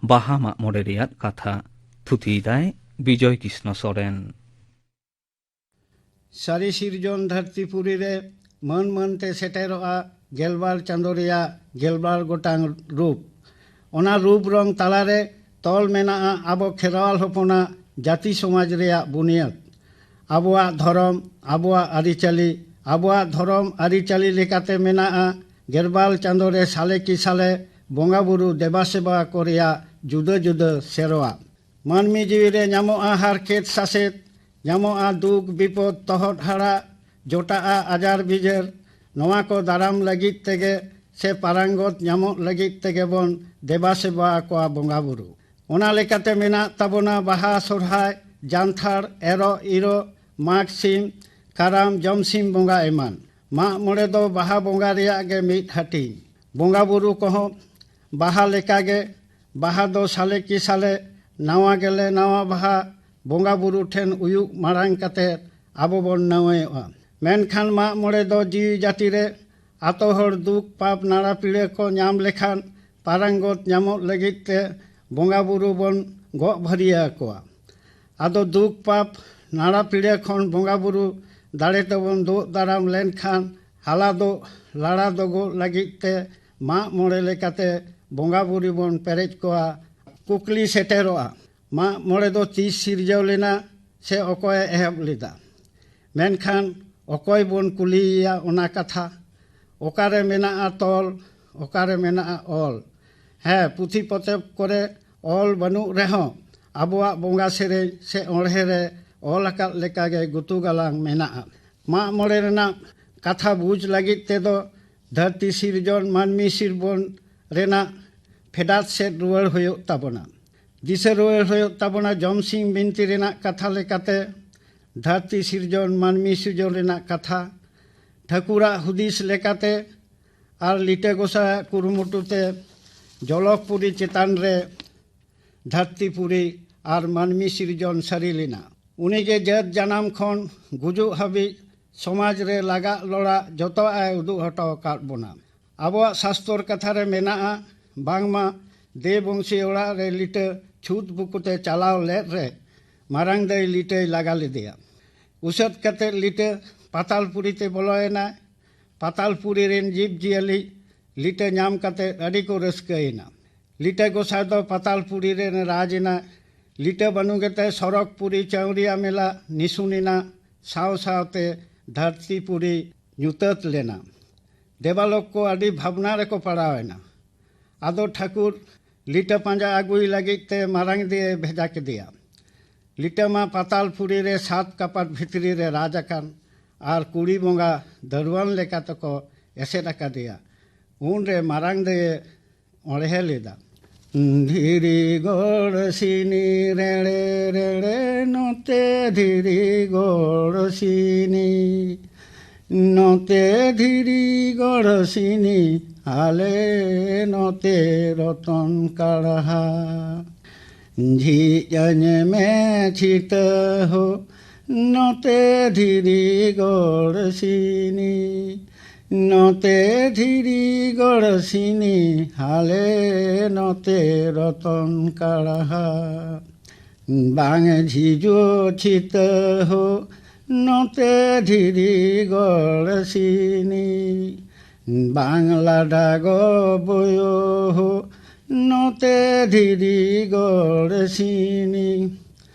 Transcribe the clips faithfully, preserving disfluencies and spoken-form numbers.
ᱵᱟᱦᱟ ᱢᱟᱜ ᱢᱚᱬᱮ ᱨᱮᱭᱟᱜ ᱠᱟᱛᱷᱟ᱾ ᱛᱷᱩᱛᱤᱭᱮᱫᱟᱭ ᱵᱤᱡᱚᱭ ᱠᱨᱤᱥᱱᱚ ᱥᱚᱨᱮᱱ᱾ ᱥᱟᱹᱨᱤ ᱥᱤᱨᱡᱚᱱ ᱫᱷᱟᱹᱨᱛᱤ ᱯᱩᱨᱤ ᱨᱮ ᱢᱟᱹᱱ ᱢᱟᱹᱱ ᱛᱮ ᱥᱮᱴᱮᱨᱚᱜᱼᱟ ᱜᱮᱞᱵᱟᱨ ᱪᱟᱸᱫᱚ ᱨᱮᱭᱟᱜ ᱜᱮᱞᱵᱟᱨ ᱜᱚᱴᱟᱝ ᱨᱩᱯ᱾ ᱚᱱᱟ ᱨᱩᱯ ᱨᱚᱝ ᱛᱟᱞᱟᱨᱮ ᱛᱚᱞ ᱢᱮᱱᱟᱜᱼᱟ ᱟᱵᱚ ᱠᱷᱮᱨᱣᱟᱞ ᱦᱚᱯᱚᱱᱟᱜ ᱡᱟᱹᱛᱤ ᱥᱚᱢᱟᱡᱽ ᱨᱮᱭᱟᱜ ᱵᱩᱱᱤᱭᱟᱹᱫ᱾ ᱟᱵᱚᱣᱟᱜ ᱫᱷᱚᱨᱚᱢ, ᱟᱵᱚᱣᱟᱜ ᱟᱹᱨᱤᱪᱟᱹᱞᱤ᱾ ᱟᱵᱚᱣᱟᱜ ᱫᱷᱚᱨᱚᱢ ᱟᱹᱨᱤᱪᱟᱹᱞᱤ ᱞᱮᱠᱟᱛᱮ ᱢᱮᱱᱟᱜᱼᱟ ᱜᱮᱞᱵᱟᱨ ᱪᱟᱸᱫᱚ ᱨᱮ ᱥᱟᱞᱮ ᱠᱤ ᱥᱟᱞᱮ ᱵᱚᱸᱜᱟ ᱵᱩᱨᱩ ᱫᱮᱵᱟ ᱥᱮᱵᱟ ᱠᱚ ᱨᱮᱭᱟᱜ ᱡᱩᱫᱟᱹ ᱡᱩᱫᱟᱹ ᱥᱮᱨᱣᱟ᱾ ᱢᱟᱹᱱᱢᱤ ᱡᱤᱣᱤ ᱨᱮ ᱧᱟᱢᱚᱜᱼᱟ ᱦᱟᱨᱠᱮᱛ ᱥᱟᱥᱮᱛ, ᱧᱟᱢᱚᱜᱼᱟ ᱫᱩᱠ ᱵᱤᱯᱚᱫ ᱛᱚᱦᱚᱫ ᱦᱟᱲᱟᱜ, ᱡᱚᱴᱟᱜᱼᱟ ᱟᱡᱟᱨ ᱵᱤᱡᱟᱹᱨ᱾ ᱱᱚᱣᱟ ᱠᱚ ᱫᱟᱨᱟᱢ ᱞᱟᱹᱜᱤᱫ ᱛᱮᱜᱮ ᱥᱮ ᱯᱟᱨᱟᱝᱜᱚᱛ ᱧᱟᱢᱚᱜ ᱞᱟᱹᱜᱤᱫ ᱛᱮᱜᱮ ᱵᱚᱱ ᱫᱮᱵᱟ ᱥᱮᱵᱟ ᱟᱠᱚᱣᱟ ᱵᱚᱸᱜᱟ ᱵᱩᱨᱩ᱾ ᱚᱱᱟ ᱞᱮᱠᱟᱛᱮ ᱢᱮᱱᱟᱜ ᱛᱟᱵᱚᱱᱟ ᱵᱟᱦᱟ, ᱥᱚᱨᱦᱟᱭ, ᱡᱟᱱᱛᱷᱟᱲ, ᱮᱨᱚᱜ, ᱤᱨᱚᱜ, ᱢᱟᱜᱽ ᱥᱤᱢ, ᱠᱟᱨᱟᱢ, ᱡᱚᱢᱥᱤᱢ ᱵᱚᱸᱜᱟ ᱮᱢᱟᱱ᱾ ᱢᱟᱜ ᱢᱚᱬᱮ ᱫᱚ ᱵᱟᱦᱟ ᱵᱚᱸᱜᱟ ᱨᱮᱭᱟᱜ ᱜᱮ ᱢᱤᱫ ᱦᱟᱹᱴᱤᱧ᱾ ᱵᱚᱸᱜᱟ ᱵᱩᱨᱩ ᱠᱚᱦᱚᱸ ᱵᱟᱦᱟ ᱞᱮᱠᱟᱜᱮ, ᱵᱟᱦᱟ ᱫᱚ ᱥᱟᱞᱮ ᱠᱤ ᱥᱟᱞᱮ ᱱᱟᱣᱟ ᱜᱮᱞᱮ ᱱᱟᱣᱟ ᱵᱟᱦᱟ ᱵᱚᱸᱜᱟ ᱵᱩᱨᱩ ᱴᱷᱮᱱ ᱩᱭᱩᱜ ᱢᱟᱲᱟᱝ ᱠᱟᱛᱮ ᱟᱵᱚ ᱵᱚᱱ ᱱᱟᱹᱣᱟᱹᱭᱚᱜᱼᱟ᱾ ᱢᱮᱱᱠᱷᱟᱱ ᱢᱟᱜ ᱢᱚᱬᱮ ᱫᱚ ᱡᱤᱣᱤ ᱡᱟᱹᱛᱤ ᱨᱮ ᱟᱛᱳ ᱦᱚᱲ ᱫᱩᱠ ᱯᱟᱯ ᱱᱟᱲᱟ ᱯᱤᱲᱟᱹ ᱠᱚ ᱧᱟᱢ ᱞᱮᱠᱷᱟᱱ ᱯᱟᱨᱟᱝᱜᱚᱛ ᱧᱟᱢᱚᱜ ᱞᱟᱹᱜᱤᱫ ᱛᱮ ᱵᱚᱸᱜᱟ ᱵᱩᱨᱩ ᱵᱚᱱ ᱜᱚᱜ ᱵᱷᱟᱹᱨᱤᱭᱟᱹ ᱟᱠᱚᱣᱟ᱾ ᱟᱫᱚ ᱫᱩᱠ ᱯᱟᱯ ᱱᱟᱲᱟ ᱯᱤᱲᱟᱹ ᱠᱷᱚᱱ ᱵᱚᱸᱜᱟ ᱵᱩᱨᱩ ᱫᱟᱲᱮ ᱛᱮᱵᱚᱱ ᱫᱩᱜ ᱫᱟᱨᱟᱢ ᱞᱮᱱᱠᱷᱟᱱ ᱦᱟᱞᱟ ᱫᱚ ᱞᱟᱲᱟ ᱫᱚᱜᱚᱜ ᱞᱟᱹᱜᱤᱫ ᱛᱮ ᱢᱟᱜ ᱢᱚᱬᱮ ᱞᱮᱠᱟᱛᱮ ᱵᱚᱸᱜᱟ ᱵᱩᱨᱩ ᱵᱚᱱ ᱯᱮᱨᱮᱡ ᱠᱚᱣᱟ᱾ ᱠᱩᱠᱞᱤ ᱥᱮᱴᱮᱨᱚᱜᱼᱟ, ᱢᱟᱜ ᱢᱚᱬᱮ ᱫᱚ ᱛᱤᱥ ᱥᱤᱨᱡᱟᱹᱣ ᱞᱮᱱᱟ ᱥᱮ ᱚᱠᱚᱭᱮ ᱮᱦᱚᱵ ᱞᱮᱫᱟ? ᱢᱮᱱᱠᱷᱟᱱ ᱚᱠᱚᱭ ᱵᱚᱱ ᱠᱩᱞᱤᱭᱮᱭᱟ ᱚᱱᱟ ᱠᱟᱛᱷᱟ? ᱚᱠᱟᱨᱮ ᱢᱮᱱᱟᱜᱼᱟ ᱛᱚᱞ? ᱚᱠᱟᱨᱮ ᱢᱮᱱᱟᱜᱼᱟ ᱚᱞ? ᱦᱮᱸ, ᱯᱩᱛᱷᱤ ᱯᱚᱛᱚᱵ ᱠᱚᱨᱮ ᱚᱞ ᱵᱟᱹᱱᱩᱜ ᱨᱮᱦᱚᱸ ᱟᱵᱚᱣᱟᱜ ᱵᱚᱸᱜᱟ ᱥᱮᱨᱮᱧ ᱥᱮ ᱚᱬᱦᱮ ᱨᱮ ᱚᱞ ᱟᱠᱟᱫ ᱞᱮᱠᱟᱜᱮ ᱜᱩᱛᱩ ᱜᱟᱞᱟᱝ ᱢᱮᱱᱟᱜᱼᱟ᱾ ᱢᱟᱜ ᱢᱚᱬᱮ ᱨᱮᱱᱟᱜ ᱠᱟᱛᱷᱟ ᱵᱩᱡᱽ ᱞᱟᱹᱜᱤᱫ ᱛᱮᱫᱚ ᱫᱷᱟᱹᱨᱛᱤ ᱥᱤᱨᱡᱚᱱ ᱢᱟᱹᱱᱢᱤ ᱥᱤᱨᱵᱚᱱ ᱨᱮᱱᱟᱜ ᱯᱷᱮᱰᱟᱛ ᱥᱮᱫ ᱨᱩᱣᱟᱹᱲ ᱦᱩᱭᱩᱜ ᱛᱟᱵᱚᱱᱟ᱾ ᱫᱤᱥᱟᱹ ᱨᱩᱣᱟᱹᱲ ᱦᱩᱭᱩᱜ ᱛᱟᱵᱚᱱᱟ ᱡᱚᱢᱥᱤᱢ ᱵᱤᱱᱛᱤ ᱨᱮᱱᱟᱜ ᱠᱟᱛᱷᱟ ᱞᱮᱠᱟᱛᱮ ᱫᱷᱟᱹᱨᱛᱤ ᱥᱤᱨᱡᱚᱱ ᱢᱟᱹᱱᱢᱤ ᱥᱤᱨᱡᱚᱱ ᱨᱮᱱᱟᱜ ᱠᱟᱛᱷᱟ, ᱴᱷᱟᱹᱠᱩᱨᱟᱜ ᱦᱩᱫᱤᱥ ᱞᱮᱠᱟᱛᱮ ᱟᱨ ᱞᱤᱴᱟᱹ ᱜᱚᱸᱥᱟᱭᱟᱜ ᱠᱩᱨᱩᱢᱩᱴᱩ ᱛᱮ ᱡᱚᱞᱚᱠᱯᱩᱨᱤ ᱪᱮᱛᱟᱱ ᱨᱮ ᱫᱷᱟᱹᱨᱛᱤ ᱯᱩᱨᱤ ᱟᱨ ᱢᱟᱹᱱᱢᱤ ᱥᱤᱨᱡᱚᱱ ᱥᱟᱹᱨᱤ ᱞᱮᱱᱟ᱾ ᱩᱱᱤᱜᱮ ᱡᱟᱹᱛ ᱡᱟᱱᱟᱢ ᱠᱷᱚᱱ ᱜᱩᱡᱩᱜ ᱦᱟᱹᱵᱤᱡ ᱥᱚᱢᱟᱡᱽ ᱨᱮ ᱞᱟᱜᱟᱜ ᱞᱚᱲᱟᱜ ᱡᱚᱛᱚᱣᱟᱜ ᱮ ᱩᱫᱩᱜ ᱦᱚᱴᱚ ᱟᱠᱟᱫ ᱵᱚᱱᱟ᱾ ᱟᱵᱚᱣᱟᱜ ᱥᱟᱥᱛᱚᱨ ᱠᱟᱛᱷᱟ ᱨᱮ ᱢᱮᱱᱟᱜᱼᱟ, ᱵᱟᱝᱢᱟ ᱫᱮᱵᱚᱝᱥᱤ ᱚᱲᱟᱜ ᱨᱮ ᱞᱤᱴᱟᱹ ᱪᱷᱩᱛ ᱵᱩᱠᱩᱛᱮ ᱪᱟᱞᱟᱣ ᱞᱮᱫ ᱨᱮ ᱢᱟᱨᱟᱝ ᱫᱟᱹᱭ ᱞᱤᱴᱟᱹᱭ ᱞᱟᱜᱟ ᱞᱮᱫᱮᱭᱟ᱾ ᱩᱥᱟᱹᱫ ᱠᱟᱛᱮ ᱞᱤᱴᱟᱹ ᱯᱟᱛᱟᱞᱯᱩᱨᱤ ᱛᱮ ᱵᱚᱞᱚᱭᱮᱱᱟᱭ᱾ ᱯᱟᱛᱟᱞᱯᱩᱨᱤ ᱨᱮᱱ ᱡᱤᱵᱽ ᱡᱤᱭᱟᱹᱞᱤ ᱞᱤᱴᱟᱹ ᱧᱟᱢ ᱠᱟᱛᱮ ᱟᱹᱰᱤ ᱠᱚ ᱨᱟᱹᱥᱠᱟᱹᱭᱮᱱᱟ᱾ ᱞᱤᱴᱟᱹ ᱜᱚᱸᱥᱟᱭ ᱫᱚ ᱯᱟᱛᱟᱞᱯᱩᱨᱤ ᱨᱮᱱ ᱨᱟᱡᱽ ᱮᱱᱟ᱾ ᱞᱤᱴᱟᱹ ᱵᱟᱹᱱᱩ ᱜᱮᱛᱮ ᱥᱚᱨᱚᱜᱽᱯᱩᱨᱤ, ᱪᱟᱹᱣᱨᱤᱭᱟ ᱢᱮᱞᱟ, ᱱᱤᱥᱩᱱᱤᱱᱟ ᱥᱟᱶ ᱥᱟᱶᱛᱮ ᱫᱷᱟᱹᱨᱛᱤᱯᱩᱨᱤ ᱧᱩᱛᱟᱹᱛ ᱞᱮᱱᱟ᱾ ᱫᱮᱵᱟᱞᱳᱠ ᱠᱚ ᱟᱹᱰᱤ ᱵᱷᱟᱵᱽᱱᱟ ᱨᱮᱠᱚ ᱯᱟᱲᱟᱣ ᱮᱱᱟ᱾ ᱟᱫᱚ ᱴᱷᱟᱹᱠᱩᱨ ᱞᱤᱴᱟᱹ ᱯᱟᱸᱡᱟ ᱟᱹᱜᱩᱭ ᱞᱟᱹᱜᱤᱫ ᱛᱮ ᱢᱟᱨᱟᱝ ᱫᱟᱹᱭᱮ ᱵᱷᱮᱡᱟ ᱠᱮᱫᱮᱭᱟ᱾ ᱞᱤᱴᱟᱹ ᱢᱟ ᱯᱟᱛᱟᱞᱯᱩᱨᱤ ᱨᱮ ᱥᱟᱛ ᱠᱟᱯᱟᱴ ᱵᱷᱤᱛᱨᱤ ᱨᱮ ᱨᱟᱡᱽ ᱟᱠᱟᱱ ᱟᱨ ᱠᱩᱲᱤ ᱵᱚᱸᱜᱟ ᱫᱟᱹᱨᱩᱣᱟᱱ ᱞᱮᱠᱟ ᱛᱮᱠᱚ ᱮᱥᱮᱫ ᱟᱠᱟᱫᱮᱭᱟ᱾ ᱩᱱᱨᱮ ᱢᱟᱨᱟᱝ ᱫᱟᱹᱭᱮ ᱚᱬᱦᱮ ᱞᱮᱫᱟ᱾ ᱫᱷᱤᱨᱤ ᱜᱚᱲ ᱥᱤᱱᱤ ᱨᱮᱲᱮ ᱨᱮᱲᱮ ᱱᱚᱛᱮ ᱫᱷᱤᱨᱤ ᱜᱚᱲ ᱥᱤᱱᱤ, ᱱᱚᱛᱮ ᱫᱷᱤᱨᱤ ᱜᱚᱲ ᱥᱤᱱᱤ, ᱟᱞᱮ ᱱᱚᱛᱮ ᱨᱚᱛᱚᱱ ᱠᱟᱲᱦᱟ᱾ ᱡᱷᱤᱡ ᱟᱹᱧ ᱢᱮ ᱪᱷᱤᱛᱟᱹ ᱦᱳ, ᱱᱚᱛᱮ ᱫᱷᱤᱨᱤ ᱜᱚᱲ ᱥᱤᱱᱤ, ᱱᱚᱛᱮ ᱫᱷᱤᱨᱤ ᱜᱚᱲ ᱥᱤᱱᱤ, ᱦᱟᱞᱮ ᱱᱚᱛᱮ ᱨᱚᱛᱚᱱ ᱠᱟᱲᱦᱟ᱾ ᱵᱟᱝ ᱡᱷᱤᱡᱚ ᱪᱷᱤᱛᱟᱹ ᱦᱳ, ᱱᱚᱛᱮ ᱫᱷᱤᱨᱤ ᱜᱚᱲ ᱥᱤᱱᱤ, ᱵᱟᱝ ᱞᱟᱰᱟ ᱜᱚ ᱵᱚᱭᱚ ᱦᱳ, ᱱᱚᱛᱮ ᱫᱷᱤᱨᱤ ᱜᱚᱲ ᱥᱤᱱᱤ᱾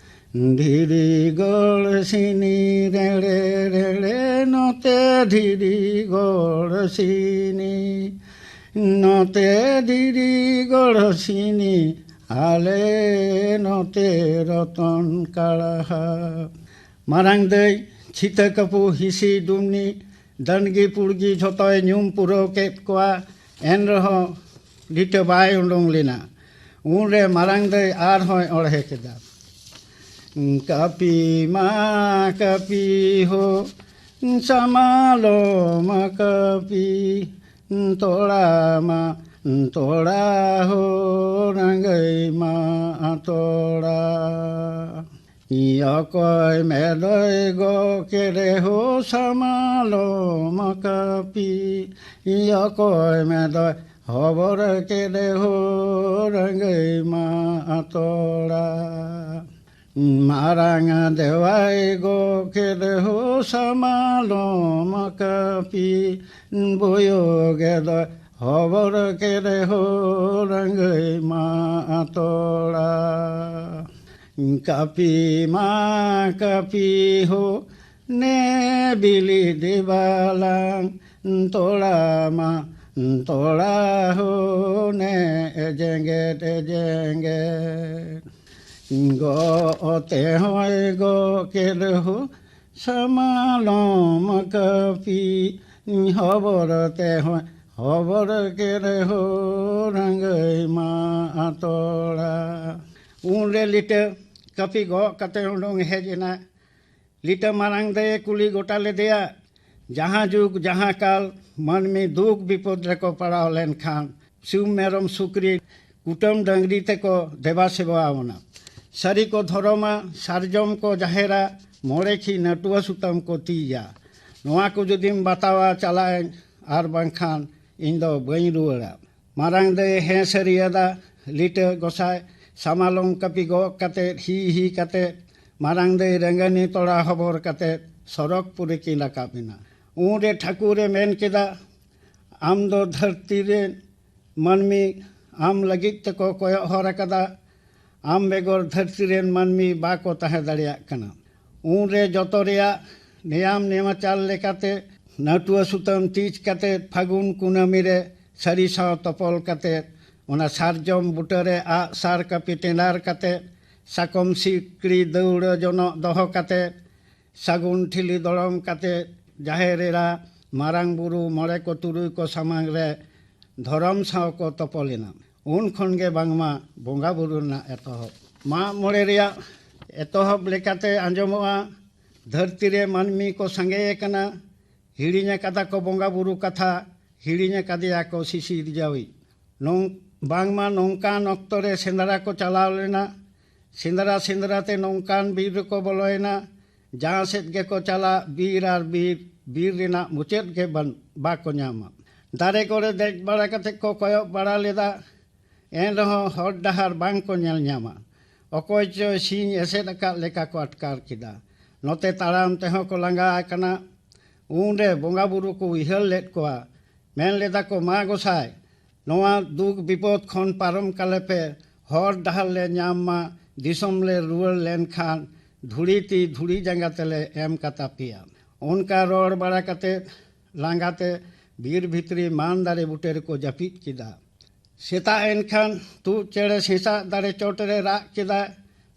ᱫᱷᱤᱨᱤ ᱜᱚᱲ ᱥᱤᱱᱤ ᱨᱮᱲᱮ ᱨᱮᱲᱮ, ᱱᱚᱛᱮ ᱫᱷᱤᱨᱤ ᱜᱚᱲ ᱥᱤᱱᱤ, ᱱᱚᱛᱮ ᱫᱷᱤᱨᱤ ᱜᱚᱲ ᱥᱤᱱᱤ, ᱟᱞᱮ ᱱᱚᱛᱮ ᱨᱚᱛᱚᱱ ᱠᱟᱲᱦᱟ᱾ ᱢᱟᱨᱟᱝ ᱫᱟᱹᱭ ᱪᱷᱤᱛᱟᱹ ᱠᱟᱹᱯᱩ, ᱦᱤᱥᱤ ᱰᱩᱢᱱᱤ, ᱫᱟᱹᱱᱜᱤ ᱯᱩᱲᱜᱤ ᱡᱷᱚᱛᱚᱭ ᱧᱩᱢ ᱯᱩᱨᱟᱹᱣ ᱠᱮᱫ ᱠᱚᱣᱟ᱾ ᱮᱱ ᱨᱮᱦᱚᱸ ᱞᱤᱴᱟᱹ ᱵᱟᱭ ᱩᱰᱩᱝ ᱞᱮᱱᱟ᱾ ᱩᱱᱨᱮ ᱢᱟᱨᱟᱝ ᱫᱟᱹᱭ ᱟᱨᱦᱚᱸᱭ ᱚᱬᱦᱮ ᱠᱮᱫᱟ᱾ ᱠᱟᱹᱯᱤ ᱢᱟ ᱠᱟᱹᱯᱤ ᱦᱳ, ᱥᱟᱢᱟᱞᱚ ᱢᱟ ᱠᱟᱹᱯᱤ, ᱛᱚᱲᱟ ᱢᱟ ᱛᱚᱲᱟ ᱦᱳ, ᱨᱟᱸᱜᱟᱹᱭ ᱢᱟ ᱛᱚᱲᱟ᱾ ᱚᱠᱚᱭ ᱢᱮᱫᱚᱭ ᱜᱚ ᱠᱮᱫᱮ ᱦᱳ, ᱥᱟᱢᱟᱞᱚ ᱢᱟ ᱠᱟᱹᱯᱤ, ᱚᱠᱚᱭ ᱢᱮᱫᱚᱭ ᱦᱚᱵᱚᱨ ᱠᱮᱫᱮ ᱦᱳ ᱨᱟᱹᱝᱜᱟᱹᱭ ᱢᱟ ᱛᱚᱲᱟ᱾ ᱢᱟᱨᱟᱝ ᱫᱮᱣᱟᱭ ᱜᱚᱜ ᱠᱮᱫᱮ ᱦᱳ ᱥᱟᱢᱟᱞᱚᱢ ᱠᱟᱹᱯᱤ᱾ ᱵᱳᱭᱳ ᱜᱮᱫᱚᱭ ᱦᱚᱵᱚᱨ ᱠᱮᱫᱮ ᱦᱳ ᱨᱟᱹᱝᱜᱟᱹᱭ ᱢᱟ ᱛᱚᱲᱟ᱾ ᱠᱟᱹᱯᱤ ᱢᱟ ᱠᱟᱹᱯᱤ ᱦᱳ ᱱᱮ ᱵᱤᱞᱤ ᱫᱮᱵᱟᱞᱟᱝ, ᱛᱚᱲᱟ ᱢᱟ ᱛᱚᱲᱟ ᱦᱳ ᱱᱮ ᱮ ᱡᱮᱸᱜᱮᱫ ᱮ ᱡᱮᱸᱜᱮᱫ᱾ ᱜᱚᱜ ᱛᱮ ᱦᱚᱸᱭ ᱜᱚᱜ ᱠᱮᱫ ᱦᱳ ᱥᱟᱢᱟᱞᱚᱢ ᱠᱟᱹᱯᱤ, ᱦᱚᱵᱚᱨ ᱛᱮ ᱦᱚᱸᱭ ᱦᱚᱵᱚᱨ ᱠᱮᱫ ᱦᱳ ᱨᱟᱹᱝᱜᱟᱹᱭ ᱢᱟ ᱛᱚᱲᱟ᱾ ᱩᱱᱨᱮ ᱞᱤᱴᱟᱹ ᱠᱟᱹᱯᱤ ᱜᱚᱜ ᱠᱟᱛᱮ ᱩᱰᱩᱝ ᱦᱮᱡ ᱮᱱᱟ᱾ ᱞᱤᱴᱟᱹ ᱢᱟᱨᱟᱝ ᱫᱟᱹᱭᱮ ᱠᱩᱞᱤ ᱜᱚᱴᱟ ᱞᱮᱫᱮᱭᱟ, ᱡᱟᱦᱟᱸ ᱡᱩᱜᱽ ᱡᱟᱦᱟᱸ ᱠᱟᱞ ᱢᱟᱹᱱᱢᱤ ᱫᱩᱠ ᱵᱤᱯᱚᱫ ᱨᱮᱠᱚ ᱯᱟᱲᱟᱣ ᱞᱮᱱᱠᱷᱟᱱ ᱥᱤᱢ ᱢᱮᱨᱚᱢ ᱥᱩᱠᱨᱤ ᱠᱩᱴᱟᱹᱢ ᱰᱟᱹᱝᱨᱤ ᱛᱮᱠᱚ ᱫᱮᱵᱟ ᱥᱮᱵᱟ ᱟᱵᱚᱱᱟ᱾ ᱥᱟᱹᱨᱤ ᱠᱚ ᱫᱷᱚᱨᱚᱢᱟ, ᱥᱟᱨᱡᱚᱢ ᱠᱚ ᱡᱟᱦᱮᱨᱟ, ᱢᱚᱬᱮ ᱠᱷᱤ ᱱᱟᱹᱴᱩᱣᱟᱹ ᱥᱩᱛᱟᱹᱢ ᱠᱚ ᱛᱤᱭᱟ᱾ ᱱᱚᱣᱟ ᱠᱚ ᱡᱩᱫᱤᱢ ᱵᱟᱛᱟᱣᱟ ᱪᱟᱞᱟᱜ ᱟᱹᱧ, ᱟᱨ ᱵᱟᱝᱠᱷᱟᱱ ᱤᱧ ᱫᱚ ᱵᱟᱹᱧ ᱨᱩᱣᱟᱹᱲᱟ᱾ ᱢᱟᱨᱟᱝ ᱫᱟᱹᱭ ᱦᱮᱸ ᱥᱟᱹᱨᱤᱭᱟᱫᱟ, ᱞᱤᱴᱟᱹ ᱜᱚᱸᱥᱟᱭ ᱥᱟᱢᱟᱞᱚᱢ ᱠᱟᱹᱯᱤ ᱜᱚᱜ ᱠᱟᱛᱮ, ᱦᱤ ᱦᱤ ᱠᱟᱛᱮ, ᱢᱟᱨᱟᱝ ᱫᱟᱹᱭ ᱨᱮᱸᱜᱟᱹᱱᱤ ᱛᱚᱲᱟ ᱦᱚᱵᱚᱨ ᱠᱟᱛᱮ ᱥᱚᱨᱚᱜᱽᱯᱩᱨᱤ ᱠᱤᱱ ᱨᱟᱠᱟᱵ ᱮᱱᱟ᱾ ᱩᱱᱨᱮ ᱴᱷᱟᱹᱠᱩᱨᱮ ᱢᱮᱱ ᱠᱮᱫᱟ, ᱟᱢ ᱫᱚ ᱫᱷᱟᱹᱨᱛᱤ ᱨᱮᱱ ᱢᱟᱹᱱᱢᱤ ᱟᱢ ᱞᱟᱹᱜᱤᱫ ᱛᱮᱠᱚ ᱠᱚᱭᱚᱜ ᱦᱚᱨ ᱟᱠᱟᱫᱟ᱾ ᱟᱢ ᱵᱮᱜᱚᱨ ᱫᱷᱟᱹᱨᱛᱤ ᱨᱮᱱ ᱢᱟᱹᱱᱢᱤ ᱵᱟᱠᱚ ᱛᱟᱦᱮᱸ ᱫᱟᱲᱮᱭᱟᱜ ᱠᱟᱱᱟ᱾ ᱩᱱᱨᱮ ᱡᱚᱛᱚ ᱨᱮᱭᱟᱜ ᱱᱮᱭᱟᱢ ᱱᱮᱢᱟᱪᱟᱨ ᱞᱮᱠᱟᱛᱮ ᱱᱟᱹᱴᱩᱣᱟᱹ ᱥᱩᱛᱟᱹᱢ ᱛᱤᱡ ᱠᱟᱛᱮ ᱯᱷᱟᱹᱜᱩᱱ ᱠᱩᱱᱟᱹᱢᱤ ᱨᱮ ᱥᱟᱹᱨᱤ ᱥᱟᱶ ᱛᱚᱯᱚᱞ ᱠᱟᱛᱮ ᱚᱱᱟ ᱥᱟᱨᱡᱚᱢ ᱵᱩᱴᱟᱹ ᱨᱮ ᱟᱜ ᱥᱟᱨ ᱠᱟᱹᱯᱤ ᱴᱮᱸᱰᱟᱨ ᱠᱟᱛᱮ ᱥᱟᱠᱚᱢ ᱥᱤᱠᱲᱤ ᱫᱟᱹᱣᱲᱟᱹ ᱡᱚᱱᱚᱜ ᱫᱚᱦᱚ ᱠᱟᱛᱮ ᱥᱟᱹᱜᱩᱱ ᱴᱷᱤᱞᱤ ᱫᱚᱲᱚᱢ ᱠᱟᱛᱮ ᱡᱟᱦᱮᱨ ᱮᱨᱟ, ᱢᱟᱨᱟᱝ ᱵᱩᱨᱩ, ᱢᱚᱬᱮ ᱠᱚ ᱛᱩᱨᱩᱭ ᱠᱚ ᱥᱟᱢᱟᱝ ᱨᱮ ᱫᱷᱚᱨᱚᱢ ᱥᱟᱶ ᱠᱚ ᱛᱚᱯᱚᱞ ᱮᱱᱟ᱾ ᱩᱱ ᱠᱷᱚᱱ ᱜᱮ ᱵᱟᱝᱢᱟ ᱵᱚᱸᱜᱟ ᱵᱩᱨᱩ ᱨᱮᱱᱟᱜ ᱮᱛᱚᱦᱚᱵ᱾ ᱢᱟᱜ ᱢᱚᱬᱮ ᱨᱮᱭᱟᱜ ᱮᱛᱚᱦᱚᱵ ᱞᱮᱠᱟᱛᱮ ᱟᱸᱡᱚᱢᱚᱜᱼᱟ, ᱫᱷᱟᱹᱨᱛᱤ ᱨᱮ ᱢᱟᱹᱱᱢᱤ ᱠᱚ ᱥᱟᱸᱜᱮ ᱟᱠᱟᱱᱟ, ᱦᱤᱲᱤᱧ ᱟᱠᱟᱫᱟ ᱠᱚ ᱵᱚᱸᱜᱟ ᱵᱩᱨᱩ ᱠᱟᱛᱷᱟ, ᱦᱤᱲᱤᱧ ᱟᱠᱟᱫᱮᱭᱟ ᱠᱚ ᱥᱤᱥᱤᱨᱡᱟᱹᱣᱤᱡ᱾ ᱱᱚᱝ-, ᱵᱟᱝᱢᱟ ᱱᱚᱝᱠᱟᱱ ᱚᱠᱛᱚ ᱨᱮ ᱥᱮᱸᱫᱽᱨᱟ ᱠᱚ ᱪᱟᱞᱟᱣ ᱞᱮᱱᱟ᱾ ᱥᱮᱸᱫᱽᱨᱟ ᱥᱮᱸᱫᱽᱨᱟ ᱛᱮ ᱱᱚᱝᱠᱟᱱ ᱵᱤᱨ ᱨᱮᱠᱚ ᱵᱚᱞᱚᱭᱮᱱᱟ, ᱡᱟᱦᱟᱸ ᱥᱮᱫ ᱜᱮᱠᱚ ᱪᱟᱞᱟᱜ, ᱵᱤᱨ ᱟᱨ ᱵᱤᱨ, ᱵᱤᱨ ᱨᱮᱱᱟᱜ ᱢᱩᱪᱟᱹᱫ ᱜᱮ ᱵᱟᱱ-, ᱵᱟᱠᱚ ᱧᱟᱢᱟ᱾ ᱫᱟᱨᱮ ᱠᱚᱨᱮ ᱫᱮᱡ ᱵᱟᱲᱟ ᱠᱟᱛᱮ ᱠᱚ ᱠᱚᱭᱚᱜ ᱵᱟᱲᱟ ᱞᱮᱫᱟ᱾ ᱮᱱ ᱨᱮᱦᱚᱸ ᱦᱚᱨ ᱰᱟᱦᱟᱨ ᱵᱟᱝ ᱠᱚ ᱧᱮᱞ ᱧᱟᱢᱟ᱾ ᱚᱠᱚᱭ ᱪᱚᱭ ᱥᱤᱧ ᱮᱥᱮᱫ ᱟᱠᱟᱫ ᱞᱮᱠᱟ ᱠᱚ ᱟᱴᱠᱟᱨ ᱠᱮᱫᱟ᱾ ᱱᱚᱛᱮ ᱛᱟᱲᱟᱢ ᱛᱮᱦᱚᱸ ᱠᱚ ᱞᱟᱸᱜᱟ ᱟᱠᱟᱱᱟ᱾ ᱩᱱᱨᱮ ᱵᱚᱸᱜᱟ ᱵᱩᱨᱩ ᱠᱚ ᱩᱭᱦᱟᱹᱨ ᱞᱮᱫ ᱠᱚᱣᱟ᱾ ᱢᱮᱱ ᱞᱮᱫᱟ ᱠᱚ, "ᱢᱟ ᱜᱚᱸᱥᱟᱭ, ᱱᱚᱣᱟ ᱫᱩᱠ ᱵᱤᱯᱚᱫ ᱠᱷᱚᱱ ᱯᱟᱨᱚᱢ ᱠᱟᱞᱮ ᱯᱮ, ᱦᱚᱨ ᱰᱟᱦᱟᱨ ᱞᱮ ᱧᱟᱢ ᱢᱟ, ᱫᱤᱥᱚᱢ ᱞᱮ ᱨᱩᱣᱟᱹᱲ ᱞᱮᱱᱠᱷᱟᱱ ᱫᱷᱩᱲᱤ ᱛᱤ ᱫᱷᱩᱲᱤ ᱡᱟᱸᱜᱟ ᱛᱮᱞᱮ ᱮᱢ ᱠᱟᱛᱟ ᱯᱮᱭᱟ᱾" ᱚᱱᱠᱟ ᱨᱚᱲ ᱵᱟᱲᱟ ᱠᱟᱛᱮ ᱞᱟᱸᱜᱟ ᱛᱮ ᱵᱤᱨ ᱵᱷᱤᱛᱨᱤ ᱢᱟᱱ ᱫᱟᱨᱮ ᱵᱩᱴᱟᱹ ᱨᱮᱠᱚ ᱡᱟᱹᱯᱤᱫ ᱠᱮᱫᱟ᱾ ᱥᱮᱛᱟᱜ ᱮᱱᱠᱷᱟᱱ ᱛᱩᱫ ᱪᱮᱬᱮ ᱥᱮᱥᱟᱜ ᱫᱟᱨᱮ ᱪᱚᱴ ᱨᱮ ᱨᱟᱜ ᱠᱮᱫᱟ᱾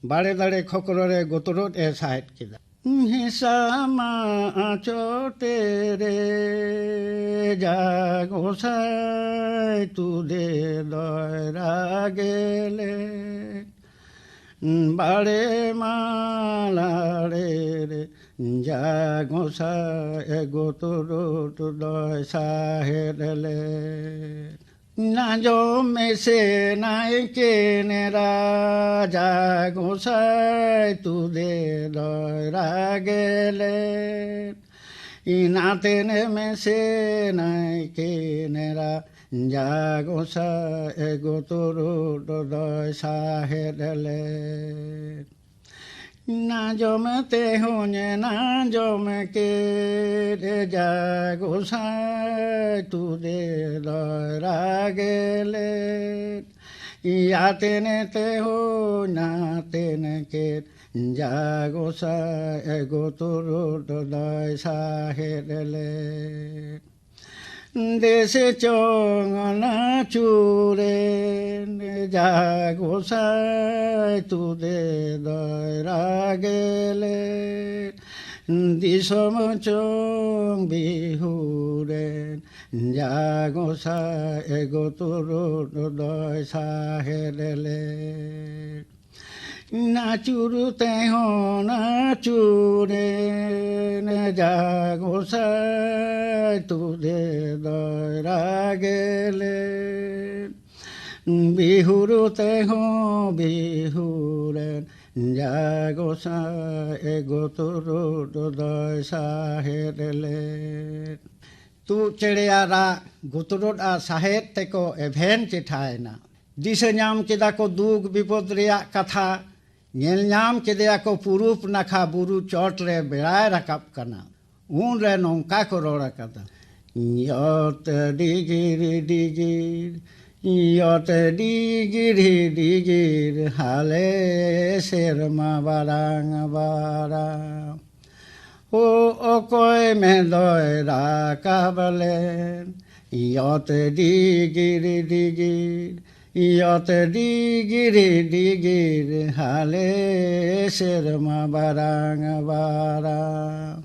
ᱵᱟᱲᱮ ᱫᱟᱨᱮ ᱠᱷᱚᱠᱨᱚ ᱨᱮ ᱜᱚᱛᱨᱚᱫ ᱮ ᱥᱟᱦᱮᱫ ᱠᱮᱫᱟ᱾ ᱦᱮᱸᱥᱟ ᱢᱟ ᱪᱚᱴᱮ ᱨᱮ ᱡᱟ ᱜᱚᱸᱥᱟᱭ ᱛᱩᱫᱮ ᱫᱚᱭ ᱨᱟᱜᱮᱞᱮ᱾ ᱵᱟᱲᱮ ᱢᱟᱞᱟᱲᱮ ᱨᱮ ᱡᱟ ᱜᱚᱸᱥᱟᱭ ᱜᱚᱛᱨᱚᱫ ᱫᱚᱭ ᱥᱟᱦᱮᱫ ᱞᱮ᱾ ᱟᱸᱡᱚᱢ ᱢᱮᱥᱮ ᱱᱟᱭᱠᱮ ᱱᱮᱨᱟ, ᱡᱟ ᱜᱚᱸᱥᱟᱭ ᱛᱩᱫᱮ ᱫᱚᱭ ᱨᱟᱜᱮᱞᱮ᱾ ᱤᱱᱟᱛᱮᱱ ᱢᱮᱥᱮ ᱱᱟᱭᱠᱮ ᱱᱮᱨᱟ, ᱡᱟ ᱜᱚᱸᱥᱟᱭ ᱜᱚᱛᱨᱚᱫ ᱫᱚᱭ ᱥᱟᱦᱮᱫ ᱞᱮ᱾ ᱟᱸᱡᱚᱢ ᱛᱮᱦᱚᱧ ᱟᱸᱡᱚᱢ ᱠᱮᱫ, ᱡᱟ ᱜᱚᱸᱥᱟᱭ ᱛᱩᱫᱮ ᱫᱚᱭ ᱨᱟᱜᱮᱞᱮ᱾ ᱟᱛᱮᱱ ᱛᱮᱦᱚᱧ ᱟᱛᱮᱱ ᱠᱮᱫ, ᱡᱟ ᱜᱚᱸᱥᱟᱭ ᱜᱚᱛᱨᱚᱫ ᱫᱚᱭ ᱥᱟᱦᱮᱫ ᱞᱮ᱾ ᱫᱮᱥᱮ ᱪᱚᱝ ᱱᱟᱪᱩᱨᱮᱱ, ᱡᱟ ᱜᱚᱸᱥᱟᱭ ᱛᱩᱫᱮ ᱫᱚᱭ ᱨᱟᱜᱮᱞᱮ᱾ ᱫᱤᱥᱚᱢ ᱪᱚᱝ ᱵᱤᱦᱩᱨᱮᱱ, ᱡᱟ ᱜᱚᱸᱥᱟᱭ ᱜᱚᱛᱨᱚᱫ ᱫᱚᱭ ᱥᱟᱦᱮᱫ ᱞᱮ᱾ ᱱᱟᱪᱩᱨ ᱛᱮᱦᱚᱸ ᱱᱟᱪᱩᱨᱮᱱ, ᱡᱟ ᱜᱚᱸᱥᱟᱭ ᱛᱩᱫᱮ ᱫᱚᱭ ᱨᱟᱜᱮᱞᱮ᱾ ᱵᱤᱦᱩᱨ ᱛᱮᱦᱚᱸ ᱵᱤᱦᱩᱨᱮᱱ, ᱡᱟ ᱜᱚᱸᱥᱟᱭ ᱜᱚᱛᱨᱚᱫ ᱫᱚᱭ ᱥᱟᱦᱮᱫ ᱞᱮ᱾ ᱛᱩᱜ ᱪᱮᱬᱮᱭᱟᱜ ᱨᱟᱜ, ᱜᱩᱛᱲᱩᱫ ᱟᱨ ᱥᱟᱦᱮᱫ ᱛᱮᱠᱚ ᱮᱵᱷᱮᱱ ᱪᱮᱴᱷᱟᱭᱮᱱᱟ᱾ ᱫᱤᱥᱟᱹ ᱧᱟᱢ ᱠᱮᱫᱟ ᱠᱚ ᱫᱩᱠ ᱵᱤᱯᱚᱫ ᱨᱮᱭᱟᱜ ᱠᱟᱛᱷᱟ, ᱧᱮᱞ ᱧᱟᱢ ᱠᱮᱫᱮᱭᱟ ᱠᱚ ᱯᱩᱨᱩᱵ ᱱᱟᱠᱷᱟ ᱵᱩᱨᱩ ᱪᱚᱴ ᱨᱮ ᱵᱮᱲᱟᱭ ᱨᱟᱠᱟᱵ ᱠᱟᱱᱟ᱾ ᱩᱱᱨᱮ ᱱᱚᱝᱠᱟ ᱠᱚ ᱨᱚᱲ ᱟᱠᱟᱫᱟ, ᱭᱚᱛ ᱰᱤᱜᱤᱨ ᱰᱤᱜᱤᱨ, ᱭᱚᱛ ᱰᱤᱜᱤᱨ ᱰᱤᱜᱤᱨ, ᱦᱟᱞᱮ ᱥᱮᱨᱢᱟ ᱵᱟᱨᱟᱝ ᱵᱟᱨᱟᱝ᱾ ᱳ ᱚᱠᱚᱭ ᱢᱮᱫᱚᱭ ᱨᱟᱠᱟᱵ ᱞᱮᱱ, ᱭᱚᱛ ᱰᱤᱜᱤᱨ ᱰᱤᱜᱤᱨ, ᱭᱚᱛ ᱰᱤᱜᱤᱨ ᱰᱤᱜᱤᱨ, ᱦᱟᱞᱮ ᱥᱮᱨᱢᱟ ᱵᱟᱨᱟᱝ ᱵᱟᱨᱟᱝ᱾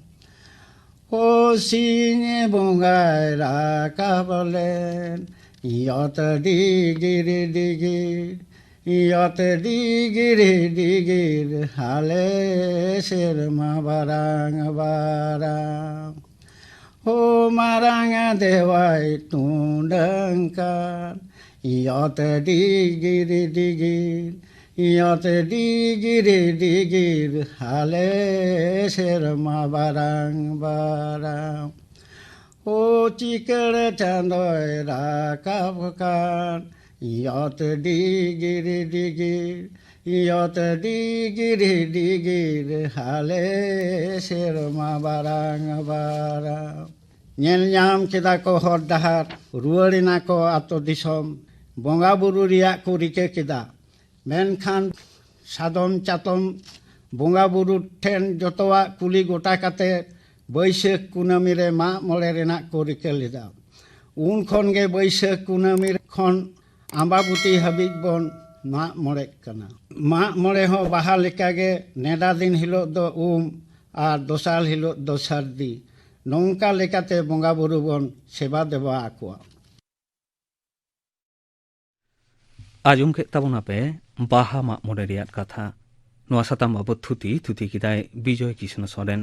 ᱳ ᱥᱤᱧ ᱵᱚᱸᱜᱟᱭ ᱨᱟᱠᱟᱵ ᱞᱮᱱ, ᱭᱚᱛ ᱰᱤᱜᱤᱨ ᱰᱤᱜᱤᱨ, ᱭᱚᱛ ᱰᱤᱜᱤᱨ ᱰᱤᱜᱤᱨ, ᱦᱟᱞᱮ ᱥᱮᱨᱢᱟ ᱵᱟᱨᱟᱝ ᱵᱟᱨᱟᱝ᱾ ᱳ ᱢᱟᱨᱟᱝ ᱫᱮᱣᱟᱭ ᱴᱩᱰᱟᱹᱝ ᱠᱟᱱ, ᱭᱚᱛ ᱰᱤᱜᱤᱨ ᱰᱤᱜᱤᱨ, ᱭᱚᱛ ᱰᱤᱜᱤᱨ ᱰᱤᱜᱤᱨ, ᱦᱟᱞᱮ ᱥᱮᱨᱢᱟ ᱵᱟᱨᱟᱝ ᱵᱟᱨᱟᱝ᱾ ᱳ ᱪᱤᱠᱟᱹᱲ ᱪᱟᱸᱫᱚᱭ ᱨᱟᱠᱟᱵ ᱠᱟᱱ, ᱭᱚᱛ ᱰᱤᱜᱤᱨ ᱰᱤᱜᱤᱨ, ᱭᱚᱛ ᱰᱤᱜᱤᱨ ᱰᱤᱜᱤᱨ, ᱦᱟᱞᱮ ᱥᱮᱨᱢᱟ ᱵᱟᱨᱟᱝ ᱵᱟᱨᱟᱝ᱾ ᱧᱮᱞ ᱧᱟᱢ ᱠᱮᱫᱟ ᱠᱚ ᱦᱚᱨ ᱰᱟᱦᱟᱨ, ᱨᱩᱣᱟᱹᱲ ᱮᱱᱟ ᱠᱚ ᱟᱛᱳ ᱫᱤᱥᱚᱢ᱾ ᱵᱚᱸᱜᱟ ᱵᱩᱨᱩ ᱨᱮᱭᱟᱜ ᱠᱚ ᱨᱤᱠᱟᱹ ᱠᱮᱫᱟ, ᱢᱮᱱᱠᱷᱟᱱ ᱥᱟᱫᱚᱢ ᱪᱟᱛᱚᱢ ᱵᱚᱸᱜᱟ ᱵᱩᱨᱩ ᱴᱷᱮᱱ ᱡᱚᱛᱚᱣᱟᱜ ᱠᱩᱞᱤ ᱜᱚᱴᱟ ᱠᱟᱛᱮ ᱵᱟᱹᱭᱥᱟᱹᱠᱷ ᱠᱩᱱᱟᱹᱢᱤ ᱨᱮ ᱢᱟᱜ ᱢᱚᱬᱮ ᱨᱮᱱᱟᱜ ᱠᱚ ᱨᱤᱠᱟᱹ ᱞᱮᱫᱟ᱾ ᱩᱱ ᱠᱷᱚᱱ ᱜᱮ ᱵᱟᱹᱭᱥᱟᱹᱠᱷ ᱠᱩᱱᱟᱹᱢᱤ ᱠᱷᱚᱱ ᱟᱢᱵᱟᱵᱚᱛᱤ ᱦᱟᱹᱵᱤᱡ ᱵᱚᱱ ᱢᱟᱜ ᱢᱚᱬᱮᱜ ᱠᱟᱱᱟ᱾ ᱢᱟᱜ ᱢᱚᱬᱮ ᱦᱚᱸ ᱵᱟᱦᱟ ᱞᱮᱠᱟᱜᱮ ᱱᱮᱰᱟ ᱫᱤᱱ ᱦᱤᱞᱳᱜ ᱫᱚ ᱩᱢ ᱟᱨ ᱫᱚᱥᱟᱨ ᱦᱤᱞᱳᱜ ᱫᱚ ᱥᱟᱹᱨᱫᱤ, ᱱᱚᱝᱠᱟ ᱞᱮᱠᱟᱛᱮ ᱵᱚᱸᱜᱟ ᱵᱩᱨᱩ ᱵᱚᱱ ᱥᱮᱵᱟ ᱫᱮᱵᱟ ᱟᱠᱚᱣᱟ᱾ ᱟᱸᱡᱚᱢ ᱠᱮᱫ ᱛᱟᱵᱚᱱᱟᱯᱮ ᱵᱟᱦᱟ ᱢᱟᱜ ᱢᱚᱬᱮ ᱨᱮᱭᱟᱜ ᱠᱟᱛᱷᱟ᱾ ᱱᱚᱣᱟ ᱥᱟᱛᱟᱢ ᱵᱟᱵᱚᱛ ᱛᱷᱩᱛᱤ ᱛᱷᱩᱛᱤ ᱠᱮᱫᱟᱭ ᱵᱤᱡᱚᱭ ᱠᱨᱤᱥᱱᱚ ᱥᱚᱨᱮᱱ᱾